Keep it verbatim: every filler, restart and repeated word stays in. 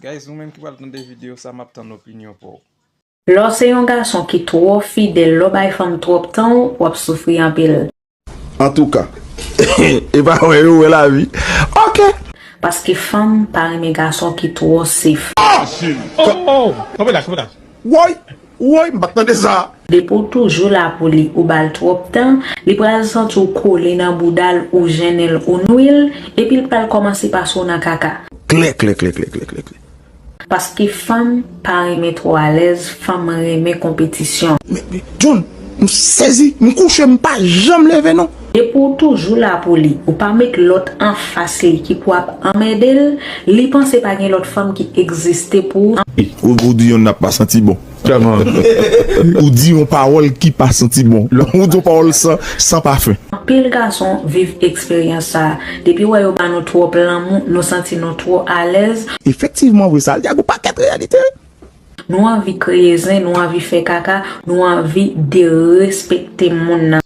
Guys, ou menm ki pral tande videyo sa, m ap tann opinyon pa w. Lè w se yon gason ki twò fidèl, lè w bay fanm twòp tan w, w ap soufri anpil. Antouka, e pa wè yo wè lavi. Ok. Paske fanm pa renmen gason ki twò sef. Oh, oh, kanpe la, kanpe la. Woy, woy, m pa t tande sa. Depi w toujou la pou li, ou ba l twòp tan, li pral santi w kole nan bouda l, ou jennen l, ou nwi l, epi l pral kòmanse pase w nan kaka. Klè, klè, klè, klè, klè, klè, klè. Paske fanm pa renmen twò alèz, fanm renmen konpetisyon. Men, men, John, m sezi, m kouche, m pa janm leve non. Depi w toujou la pou li, ou pa met lòt anfas li ki pou ap anmède l, li panse pa gen lòt fanm ki egziste pou ou. Ou, ou di yon n ap pa santi bon. Ou di yon pawòl ki pa santi bon. Ou di yon pawòl san, san pafen. Anpil gason viv eksperyans sa a. Depi w wè yo ba nou twòp lanmou, nou santi nou twò alèz. Efektivman, vre sa, al di ak yon pakèt reyalite. Nou anvi kreye zen, nou anvi fè kaka, nou anvi derespekte moun nan.